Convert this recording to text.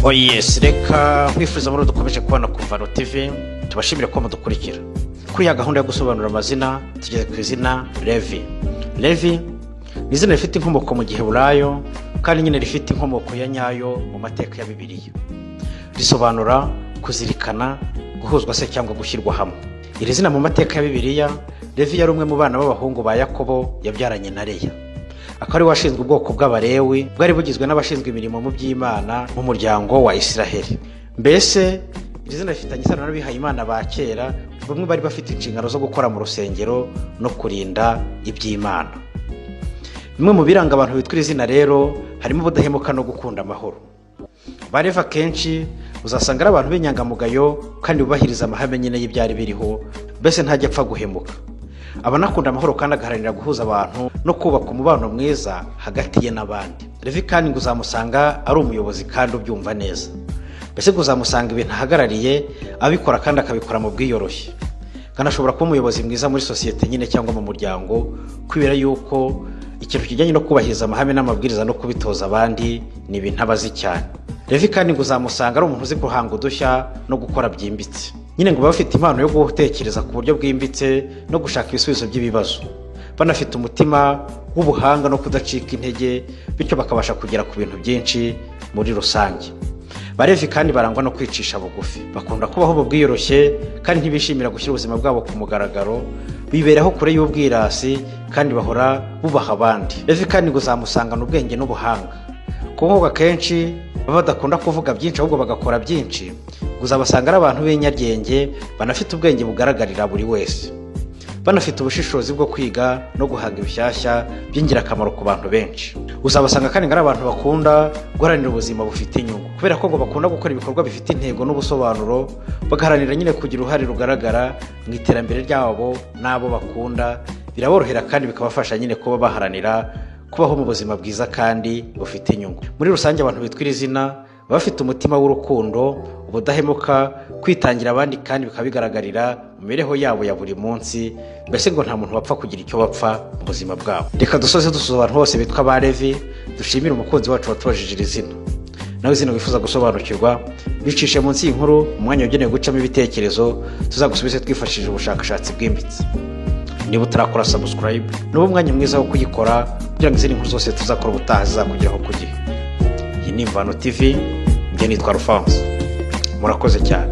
Oh yes, reka nkwifuriza muri dukomeje kubona ku Mvano TV, tubashimire ko mudukurikira. Kuri ya gahunda yo gusobanura amazina, tugeze ku izina Levi. Levi ni izina rifite inkomoko mu Giheburayo, kandi nyine rifite inkomoko ya nyayo mu mateka ya Bibiliya. Risobanura kuzirikana, guhuzwa se cyangwa gushyirwa hamwe. Iri zina mu mateka ya Bibiliya, Levi yari umwe mu bana b'abahungu ba Yakobo yabyaranye na Leya, akaba ari we washinzwe ubwoko bw'Abalewi, bwari bugizwe n'abashinzwe imirimo mu by'Imana mu muryango wa Isiraheli. Mbese iri zina rifitanye isano n'abihayimana ba kera, bamwe bari bafite inshingano zo gukora mu rusengero no kurinda iby'Imana. Bimwe mu biranga abantu bitwa iri zina rero harimo ubudahemuka no gukunda amahoro. Ba Levi akenshi uzasanga ari abantu b'inyangamugayo kandi bubahiriza amahame nyine y'ibyari biriho, mbese ntajya apfa guhemuka. Aba anakunda amahoro kandi agaharanira guhuza abantu no kubaka umubano mwiza hagati ye n'abandi. Levi kandi ngo uzamusanga ari umuyobozi kandi ubyumva neza, mbese ngo uzamusanga ibintu ahagarariye abikora kandi akabikora mu bwiyoroshye, kandi ashobora kuba umuyobozi mwiza muri sosiyete nyine cyangwa mu muryango, kubera yuko ikintu kijyanye no kubahiriza amahame n'amabwiriza no kubitoza abandi ni ibintu aba azi cyane. Levi kandi ngo uzamusanga ari umuntu uzi guhanga udushya no gukora byimbitse. Nyine ngo baba bafite impano yo gutekereza ku buryo bwimbitse no gushaka ibisubizo by'ibibazo, banafite umutima w'ubuhanga no kudacika intege, bityo bakabasha kugera ku bintu byinshi muri rusange. Ba Levi kandi barangwa no kwicisha bugufi, bakunda kubaho mu bwiyoroshye kandi ntibishimira gushyira ubuzima bwabo ku mugaragaro, biberaho kure y'ubwirasi kandi bahora bubaha abandi. Levi kandi ngo uzamusangana ubwenge n'ubuhanga, kuko ngo akenshi baba badakunda kuvuga byinshi ahubwo bagakora byinshi. Ngo uzabasanga ari abantu b'inyaryenge, banafite ubwenge bugaragarira buri wese, banafite ubushishozi bwo kwiga no guhanga ibishyashya by'ingirakamaro ku bantu benshi. Uzabasanga kandi ngo ari abantu bakunda guharanira ubuzima bufite inyungu, kubera ko ngo bakunda gukora ibikorwa bifite intego n'ubusobanuro, bagaharanira nyine kugira uruhare rugaragara mu iterambere ryabo n'abo bakunda. Biraborohera kandi bikabafasha nyine kuba baharanira kubaho mu buzima bwiza kandi bufite inyungu. Muri rusange, abantu bitwa iri zina baba bafite umutima w'urukundo, ubudahemuka, kwitangira abandi, kandi bikaba bigaragarira mu mibereho yabo ya buri munsi. Mbese ngo nta muntu wapfa kugira icyo bapfa mu buzima bwabo. Reka dusoze dusuhuza abantu bose bitwa ba Levi, dushimire umukunzi wacu watubajije iri zina. Nawe izina wifuza gusobanukirwa, bicishe munsi y'inkuru mu mwanya wagenewe gucamo ibitekerezo, tuzagusubize twifashishije ubushakashatsi bwimbitse. Niba utarakora subscribe, ni umwanya mwiza wo kuyikora kugira ngo izindi nkuru zose tuzakora ubutaha zizakugeraho ku gihe. Iyi ni Imvano TV, njye nitwa Rufanse. Murakoze cyane.